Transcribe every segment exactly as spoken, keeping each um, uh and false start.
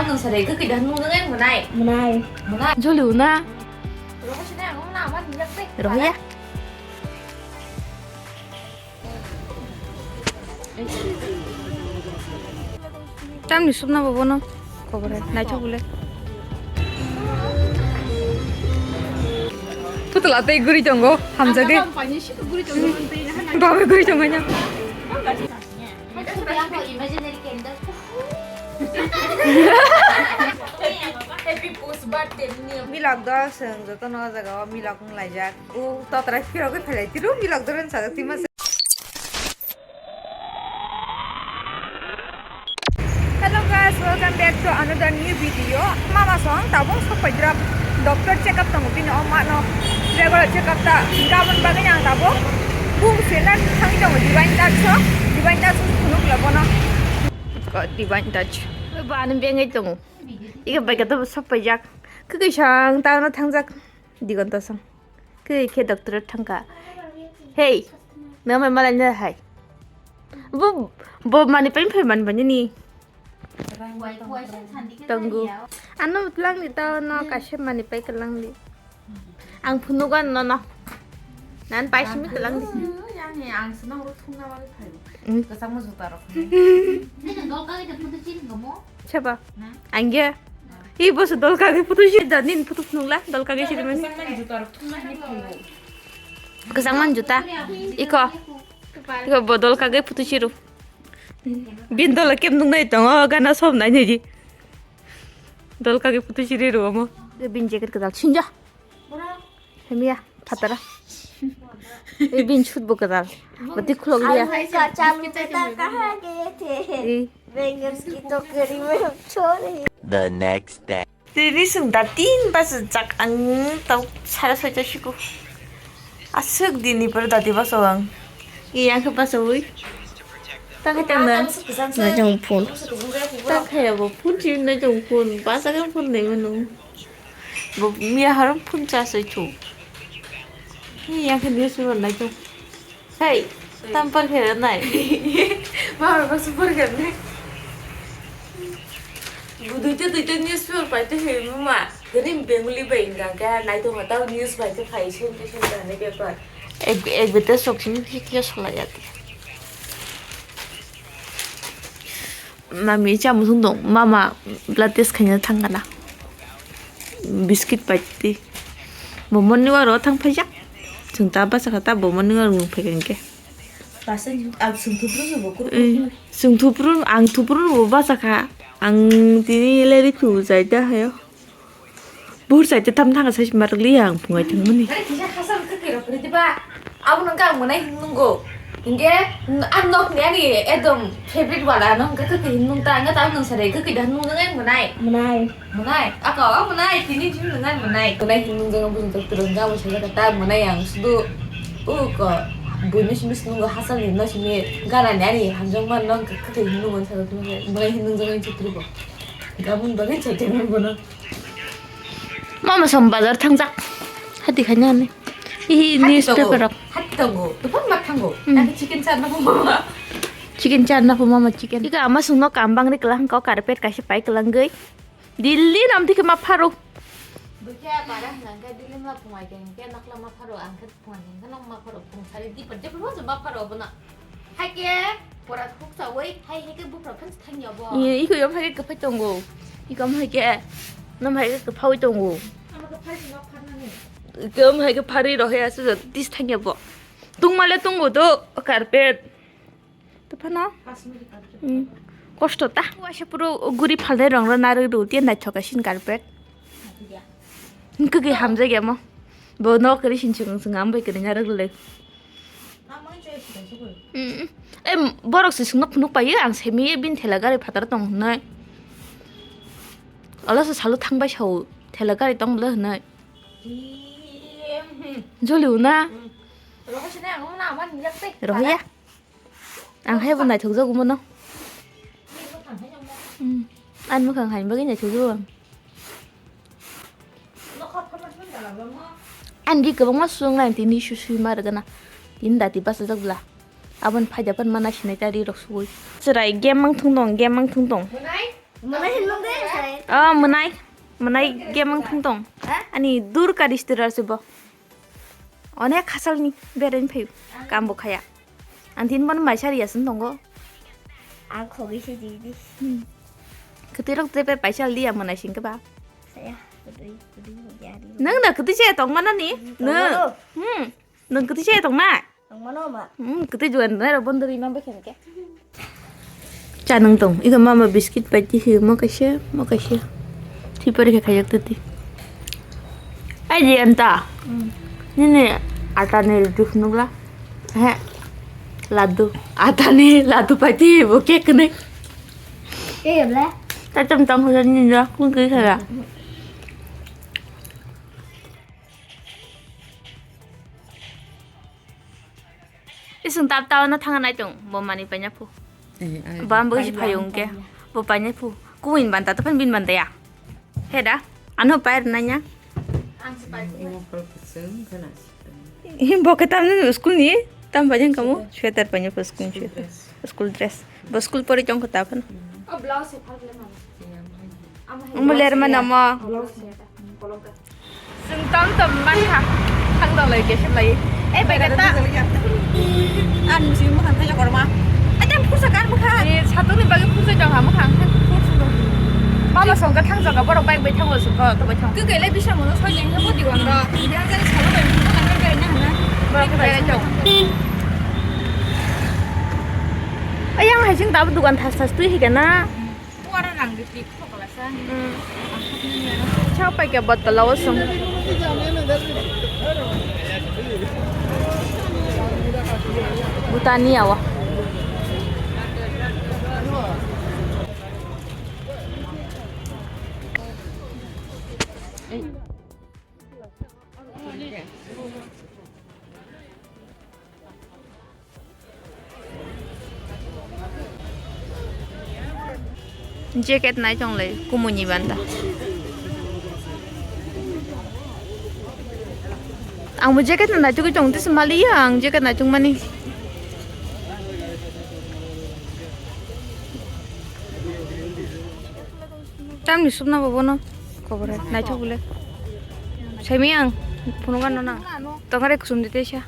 Ang sarai khe kida nung nung mwnai. Mwnai. Mwnai. Joli una. Rohosne ang na man yak pe. Rohya. Tamni supna bobo no. Khobor hai. Naithok bole. Putla tei guri tongo. Hamjagwi. Baba guri tongo nya. Imaginary candle. Happy post birthday. Milok do seng joto no jaga o milok wng laijak. U totra phirogwi phailai tiru milok do ren sajak tima. Hello guys, welcome back to another new video. Mama song tabung sok paidra doctor check up tongo bini o ma no regular check up ta gabon bagwi ang tabung bung sena thangwi tongo divine touch o, divine touch o phunuk labono. Ko divine touch. Ba ani bengai tongo. Iga bai ka to sok paijak. Kiki sang ta no thangjak. Digon to sang. Khe khe doctor thangka. Hey, nang mai malai na hai. Bo bo mani pai phai man bani ni. Tonggu. Ano lang ni ta no kaisa mani pai ka lang ni. Ang phunugan no no. Nan pai simi ka lang ni. Yang ni ang senang ro thung na wal phai. Hmm. Kesang mo juta ro. Seba. Hmm? Angge. Hi bosu dol kage putu si da nin putu nungla dol kage si men. Kesang man juta. Iko. Iko bo dol kage putu si ru. Bin dol kem nung nai tongo gana som nai nai di. Dol kage putu si ru mo. Bin jacket kedal sinja. Hemia, phatara. Ei bin sut bo kwtal. Bati khulok liya. Kacha mita kaha gaya the? Ei. Bengals ki tokri mein chore. The next day. Tini sung da tin bas jak ang tau sara soita siku. Asuk dini per dati bas ang. Iya ke bas ui. Tak hai tang na. Na jong phone. Tak hai abo phone chi na jong phone. Bas ang phone nei manu. Bo miya harum phun cha soi thu. Hi yang khe newspaper nai thu. Hey, tam par khe nai. Ma ba super khe nai. Bu duita duita newspaper pai te he ma. Gani Bengali bai inga ga nai to ma ta news bai te phai soi te soi ta ne paper. Ek ek bete sok sini khe khe sola ya. Mami chamung thung tong, mama blood test khaina thang kana. Biscuit paiti. Bo morning walk ro thang phaijak. Chwng ta basa kha ta bo morning walk nung phai kha hinkhe. Pasal ang sung thupru bo kur. Eh, sung thupru, ang thupru bo basa kha. Ang tini leri khu jai da hayo. Bur sai te tam thanga sai ma rwgli ang phungai thangmani. Are kisa khasam khe khe rok diba. Abo nang ka mwnai hinungo. Inge an nok ni ani ekdom favorite wala nang khe khe hinung ta ang ta nang sare khe khe da nung nang mwnai. Mwnai. Mwnai. Ako mwnai tini jin nang mwnai. Mwnai hinung jang bujung tok turun ga bo sai ta mwnai ang sudu. U ko buni simi sunungo hasal ni no simi gana ni ani hamjong man nang khe khe hinung sa mwnai hinung jang chitri bo. Gabon bagwi chai tongmani bono. Mama som bazar thangjak. Hati khaina ani. Ihi newspaper rok. Hati tongo. Tuphan ma thango. Hmm. Nang chicken charna pho mama. Chicken charna pho mama chicken. Ika ama sungno kam bangri kwlang ko carpet kaisa pai kwlangwi. Delhi nam thike ma pharo. Bukya para nang ka Delhi ma phungai ke nakla ma pharo ang. Phone hingke nang ma pharo phone sari di pa jeplo se ma pharo bono. Hai ke pora khuk sa wai hai hai ke bupra phan thang ya bo. Iye, iko yom hai ke kaphai tongo. Iko yom hai ke nam hai ke kaphai tongo. Ama ke phari nok phan nani. Iko yom hai ke phari rohe asu ja dis thang ya bo. Tung male tongo do carpet. To phano. Pas minute carpet. Hmm. Kosto ta. Waisa puro guri phalnai rong ro narwk ru tiya naithok sin carpet. Hingke ke hamjak ya mo. Bo nok kiri sin chwng chwng am bai kiri narwk le. Mm, mm. Em, borok se sungno phunuk paio, ang semi bin thela gari phatar tong hwnwi. Olo se salo thang bai sao, thela gari tong bwle hwnwi. Joli una. Rohya. Ang hai bo naithok jago mono. Mm. Ani mwkhang hai bagwi naithok jago ang. Ani ri kwbangma sung nai tini su sui ma rwgana. Tini dati bachajak bwla. Aboni phaida pan mana sinai ta ri rok sugui. Chwrai game mang thung tong, game mang thung tong. Mwnai hinmung de sai. Oh, mwnai. Mwnai gemang thung tong. Ha? Ani dur ka distira se bo. Onek hasalni beren phayu. Kambo khaya. Ang tin ban mai sari asin tongo. Ang khogi se di di. Hmm. Kwtwi rok tepe paisa liya mwnai singke ba. Saya, kwtwi, kwtwi, kwtwi, kwtwi. Nang na kwtwi se tong mana ni? Tong nang. Mano. Hmm. Nang kwtwi se tong na? Ang mano ma. Hmm, kwtwi juan na ro bondori ma bekhen ke. Cha nang tong. Iga mama biscuit pai ti hi mo kaisa, mo kaisa. Thi pare khe khajak tati. Ai di anta. Hmm. Nini ata ni roti phunukla. He. Laddu. Ata ni laddu pai ti bo cake ni. Ke ya bla? Ta tam tam ho ni da. Kun ke khala. Isung tap tap no thang nai tong, bo mani paina phu. Eh, eh, ba ang bo si paina, phayung ke, paina. Bo paina phu. Kuin ban ta to phan bin ban ta ya. He da, ano pair na nya. Imo pal kusung kana si. Bo ke tam school ni, tam paina kamu, sweater paina phu school sweater. Dress. School dress. Bo school pori chong kho ta phan. Oh, blouse se phal le mani. Omo ler ma namo. Chwng tom tom mankha. Thang dong lai, kesep lai. Eh, bai kata. An musi mukhang thaja korma. Ai, tam phusa kan mukha. Eh, satuni bagi phusa jong ha mukhang. Mama songka thang jong ka borok bike bai thango songka to bai thang. Kike le bisa mono soi jeng ha poti wang da. Dia jang salo bai mukha lang bai na hana. Borok bai jong. Ayang hai jing dabu dukan thas thas twi hi kana. Buara rang di tik pokla sa. Hmm. Chao pai kya bottle o sung. Butani awa. Jacket nai chong lai, kumui ni banda. Ang bo jacket nai chugui chong tisi mali ya, ang jacket nai chung mani. Tamni supna bo bono kobore naithok bole. Saimi ang phunukgano nang. Tongare kusum de teisa.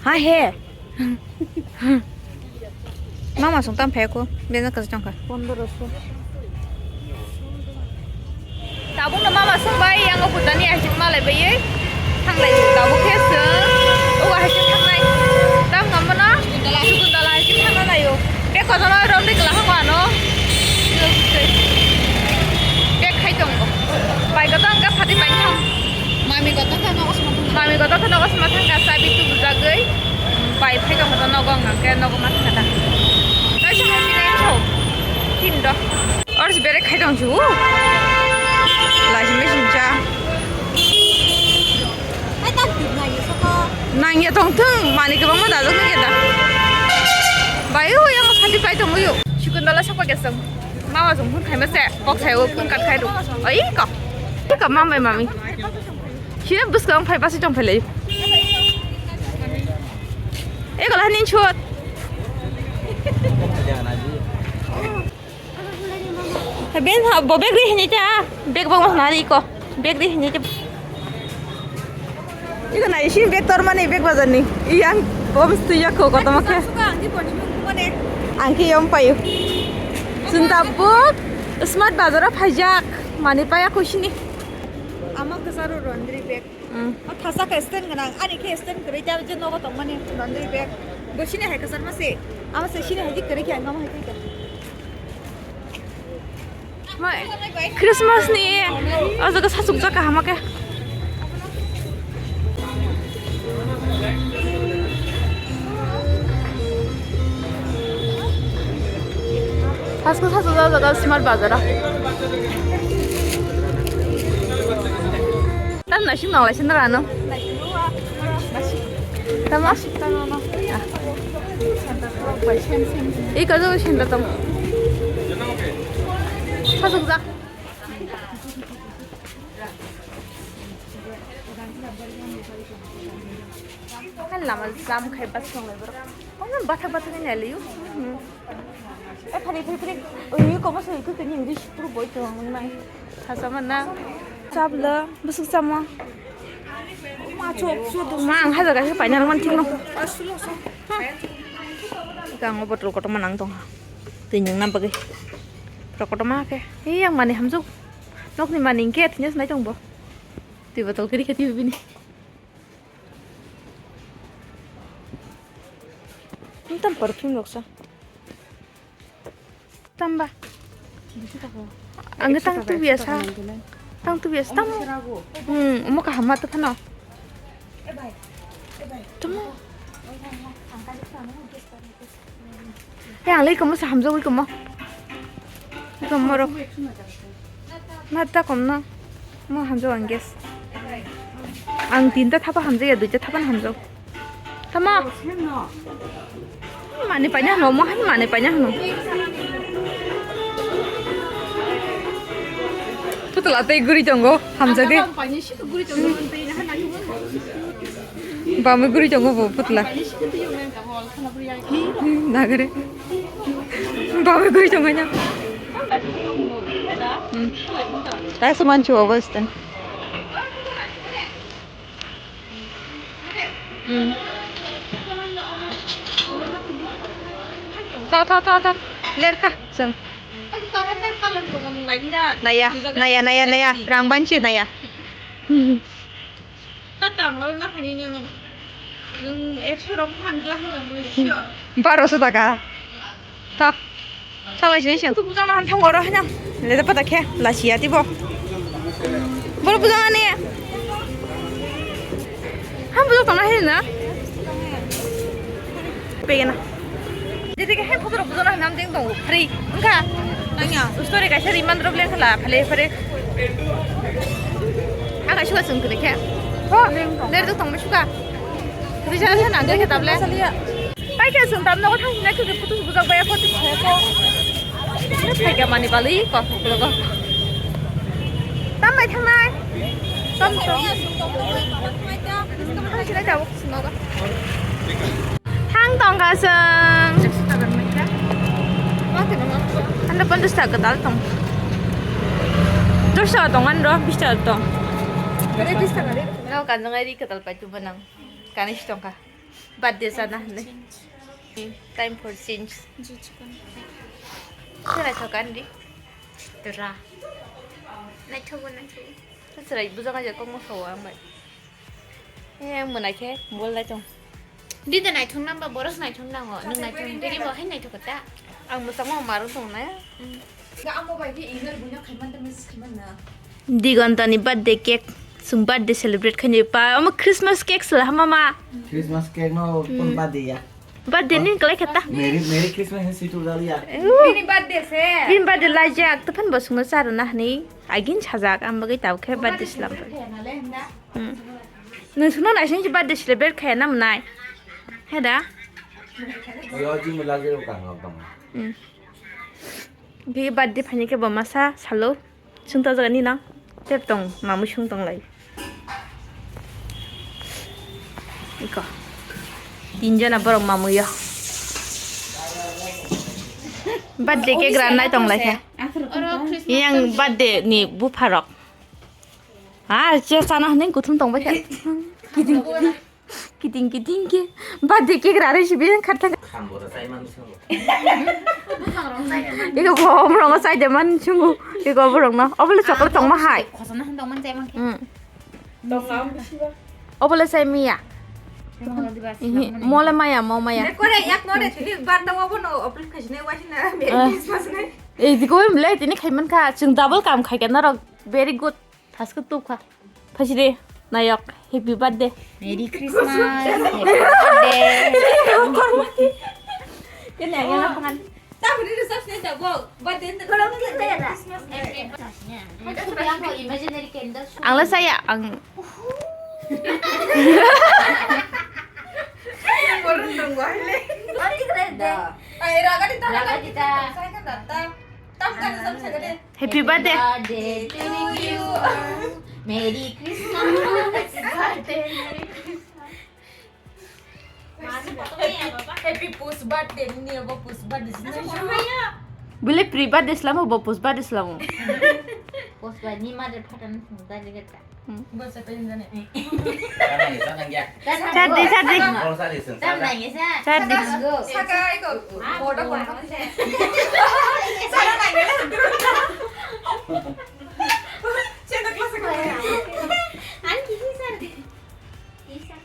Ha he. Mama song tam phai ko bena kacha chongkha. Pondro so. Tabukno mama songbai, yango kutani hai chwng malai baiwi thanglai. Tabuk khe chwng ogo hai chwng thangnai. Tam ngamano Sukuntala hai chwng thangna naio. Bek kotorma romri kla hango ano. Bek khai tongo. Bai kotong ka phati bai thang. Mami kotong ka nogo sma thang. Mami kotong ka nogo sma thang ka sabi tu bujagwi. Bai phai tongo to nogo hwnkhe nogo ma thang ka ta. Kaisa hai chini enso. Tin do. Or si bere khai tong chu. Laji machine cha. Nangya tong thung, mani kwbangma dajak nangya da. Bai o yang phanti pai tong yo. Sukun dala sokwa gesang. Mama jong phun khaima se, kok sai o phun kat khai ru. Oi ko. Ko mama mami. Sira bus kang phai basi tong phai lai. E ko la nin chot. He ben ha, bo bag ri hini ta. Bag bo ma ri ko. Bag ri hini ta. Iko na isin bag tor mani bag bazar ni. I ang bom stu ya ko koto ma khe. Suka ang di poni mung mane. Ang khe yom payu. Sunta buk smart bazar phaijak. Mani paya ko sini. Ama khe saru rondri bag. Mm. O thasa khe stand gwnang, ani khe stand kwrwi, ta je nogo tongmani nondri bag. Bo sini hai kwchar ma se, ama se sini hai je kwrwi khe ang ma hai khe. Ma, Christmas ni o jaga sachuk jak kaham khe. Pasko sasu jao jaga smart bazar o. Tam naising nang laising nang ano. Tamo? Iko jao senda tamo. Sasu jak. Kan lama jam khai bas songlai borok. Ono bathak bathak ni nai liu. Hmm. Eh, phari, phari, phari. Oi, komo soi khe ni English puro boi tong nai. Khasa mana. Chabla, busuk chamo. Ma, chop, chop, ma, ang hajar kaisa paina nang man thik no. Aslo so. Kang o botol kotor ma nang tong. Twi nang na bagwi. Rok kotor ma khe. Ei, ang mani hamjak. Nokni mani hingke thwinas nai tong bo. Twi botol kiri khe twi bini. Tam perfume rok sa. Tamba. Ang tang tu biasa. Tang tu biasa tang. Hmm, omo kaham ma to phano. Tamo. He ang lei komo sa hamjagwi komo. Komo rok. Ma ta kom no. Mo hamjak ang gas. Ang tinta thapa hamjak ya, duita thapa hamjak. Tamo. Mani paina hano, mo han mani paina hano. Putla tei guri tongo, hamjak de. Bamwi guri tongo bo putla. Nagare. Bamwi guri tongo nya. Hmm. Taisa manchu obo sten. Hmm. Ta, ta, ta, ta. Lerka, seng. Naya, naya, naya, naya. Rang banchi, naya. Tatang lo na khani nung. Nung ekso rok phan gla hana mo sio. Baroso taka. Ta. Thalai sini sini. Tuku jama han thangoro hanya. Leda pada khe lasiya tibo. Boro bujang ani. Ham bujang tona hena. Pegena. Jadi ke hai photo rok bujang nam ding dong. Free. Engka. Tanya. Story kaisa riman rok leng khala phale phare. Aga suka sung kene khe. Ho. Ler duk tong suka. Rijal khe nang khe table. Pai khe sung tam nogo thang sinai khe photo bujak bai photo khe ko. Pai khe mani bali ko ko. Tam bai thangnai. Tam to. Thang sinai tabuk sung nogo. Thang tong kha sung. Ano ponchas taka dal tong. Dos taka tong ano, bis taka tong. Ano kanjang ai ri kadal pai tu banang. Kani si tong kha. Birthday sana hne. Time for change. Sira tho kan di. Tora. Nai tho bo nai tho. Sira bujang aja kong mo sawa ang bai. Eh, ang mwnai khe bol nai tong. Di de naithok nang ba boros naithok nango. Nung naithok tini bo hai naithok ta. Ang mwchangma marung tong na. Ga amo bai di inar bunya khaiman de mes khaiman na. Digontani birthday cake. Sung birthday celebrate khaini pa. Omo Christmas cake sela ha mama. Christmas cake no pon birthday ya. Birthday ni kalai khata. Merry Merry Christmas hai situ dal ya. Bini birthday se. Bini birthday lajak to phan bo sungno charana hni. Agin sajak am bagwi tau khe birthday slam. Hmm. Nung sungno naising si birthday celebrate khe nam nai. He da? Yo ji mo lage ro ka ngam tong. Hmm. Bi birthday phani khe bo masa salo. Sung ta jaga ni nang. Tep tong mamu sung tong lai. Iko. Tinjona borok mamu yo. Birthday cake ran nai tong lai khe. Yang birthday ni bupharok. Ah, che sana hne kuthum tong bai khe. Kiting kiting ke. Birthday cake rare si biyan kharta. Khambora chai man sungo. Iko bo omrong chai de man sungo. Iko borong no. Obole chocolate tong ma hai. Khosona han tong man chai man khe. Hmm. Obole chai miya. Mole maya, mo maya. Kore yak no de tini birthday obo no open khasine wasina. Christmas ne. Ei diko mle tini khaiman kha. Chwng double kam khai khe norok. Very good. Thaskhe tubkha. Phaiside, nayok, happy birthday. Merry Christmas, happy birthday. Kene yang apa kan? Tahu ni resep ni tak gua. Birthday ni Christmas. Happy birthday. Imaginary candles. Ang la saya, ang. Yang baru nunggu aja. Mati keren deh. Ay, raga di tanah. Raga di tanah. Saya kan datang. Tam kan resep saya deh. Happy birthday. Birthday to you. Merry Christmas. Happy birthday. Merry Christmas. Happy post birthday ni, abo post birthday sini. Bile pre birthday selamo, bo post birthday selamo. Post birthday ni mother photo ni sini tadi kita. Hmm. Bo sa pen jane. Sana ni sana ya. Sadi, sadi. Sana ni sana. Sadi. Saka iko. Photo photo. Sana ni. Santa Claus ko. Ani kisi sadi. Kisa.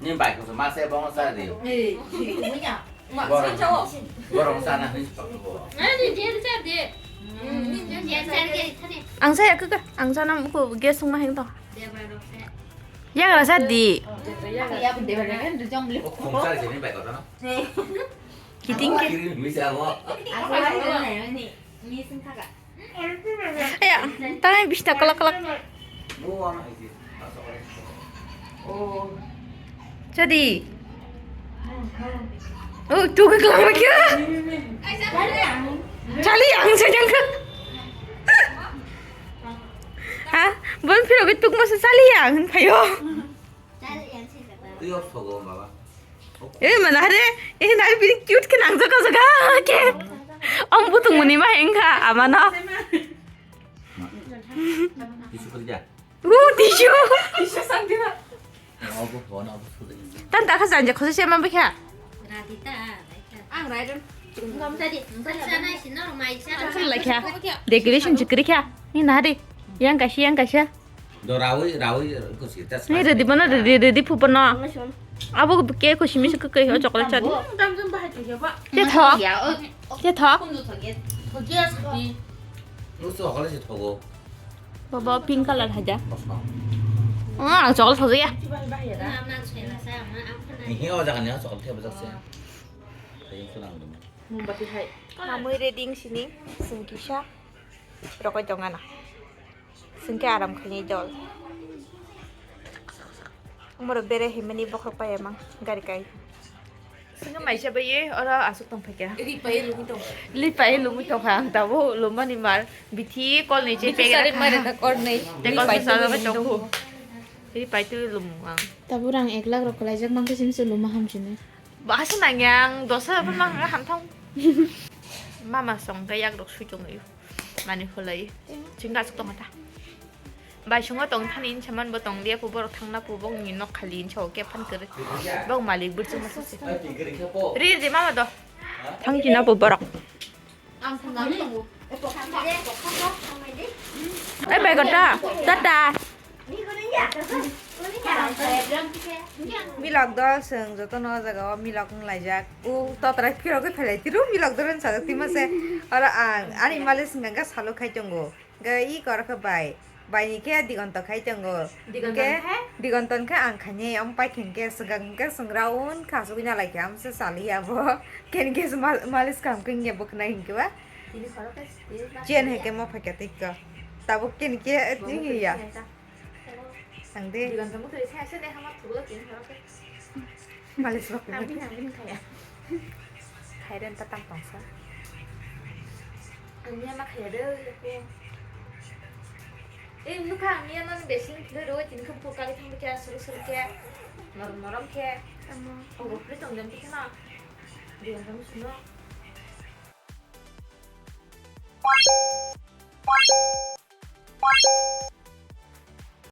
Ni bai ko ma se bong sa de. Eh, si ko nya. Ma, borong, si chao. Borong sana ni pa ko. Ani jel sa de. Hmm, ni jel sa de. Ang saya ke, ang sana ko gas sung ma heng to. Ya, rasa di. Ya, ya, de ba kan du jong le. Ko khong sa de ni bai ko na. Kiting ke. Kiri mi sa wo. Aku hari ni, ni sing kaka. Aya, tangai bista kolok kolok. Jadi. Oh, tu ke kelang lagi ya? Chali yang saya jangka. Ha? Bon piro ke tuk masa chali yang payo. Tui off thogo baba. Eh, mana hare? Eh, nai bini cute ke nang jaga jaga ke. Om butung muni ma hengkha amano. Tisu kerja. Uh, tisu. Tisu sandira. Obo phone obo sudah. Tan ta kha janja khosa se ma bikha. Radita. Ang raidon. Ngom tadi. Sana sino mai sana. Kan laikha. Decoration chikri kha. Ni na de. Yang kasia, yang kasia. Do rawi, rawi, ko sita. Ni ready bono, ready, ready phu bono. Abo ke ko simi se ko ke chocolate chat. Tam jam bahai thya ba. Ke tho? Ya, o. Ke tho? Kun do thage. Thage asbi. Lu so hole se thogo. Baba pink color haja. Bosno. Ah, chocolate tho ya. Ti bahai bahai ya da. Ni he o jaga ni chocolate thya bajak se. Kayin ko nang dum. Mombati hai. Mamui ready sini, singkisa. Rokoi tongana. Singke aram khaini dol. Umoro bere himani bokhok paya mang gari kai. Singke maisa baye oro asuk tong phakya. Ripai lumi tong. Lipai lumi tong ang tabo lumani mar bithi kol ni je pegara. Sari mare ta kor nei. Te kol sala ba tong. Ripai tu lum ang. Tabo rang ek lakh rok kalaijak mangke sini se luma hamsini. Bahasa nang yang dosa apa mang ham thong. Mama song kayak rok sui tong yu. Mani khulai. Chingga asuk tong ta. Bai sungo tong thani in saman bo tong dia pu borok thangna pu bong ni nok khali in chao ke phan kere. Bong malik burchu masa se. Ri ri mama do. Thang jina pu borok. Eh, bai kota. Tata. Bilok dol, chwng jotono o jaga o milok wng laijak. O totrai phirogwi phailai tiro milok dol wng sajak twi mase. Oro ang ani malik swngkha hwnkhe salo khai tongo. Hwnkhe i koro khe bai. Bai ni khe digonto khai tongo. Digonto hwnkhe? Digonto hwnkhe ang khainai, omo paikha hwnkhe swkang hwnkhe swng round kha asugwi nalai kha, omo se saliya bo. Ken khe se mal-, malik swkang hwnkhe hwnkhe bo khwnai hwnkhe ba. Tini khoro khe, tini ba. Chen hai khe mo phaikha tei kha. Tabuk ken khe bo tini ya. Ang de. Digonto muthri sa se de hama thulo tini khoro khe. Malik rok. Ang bini, ang bini khaya. Khairen ta tang tongsa. Ang niya ma khaya de ko. Eh, nukha ang niya man besing le ro tini khum ko kali thang kya suru suru kya. Norom norom kya. Amo. Ogo pli tong jam kya na. Digonto musuno.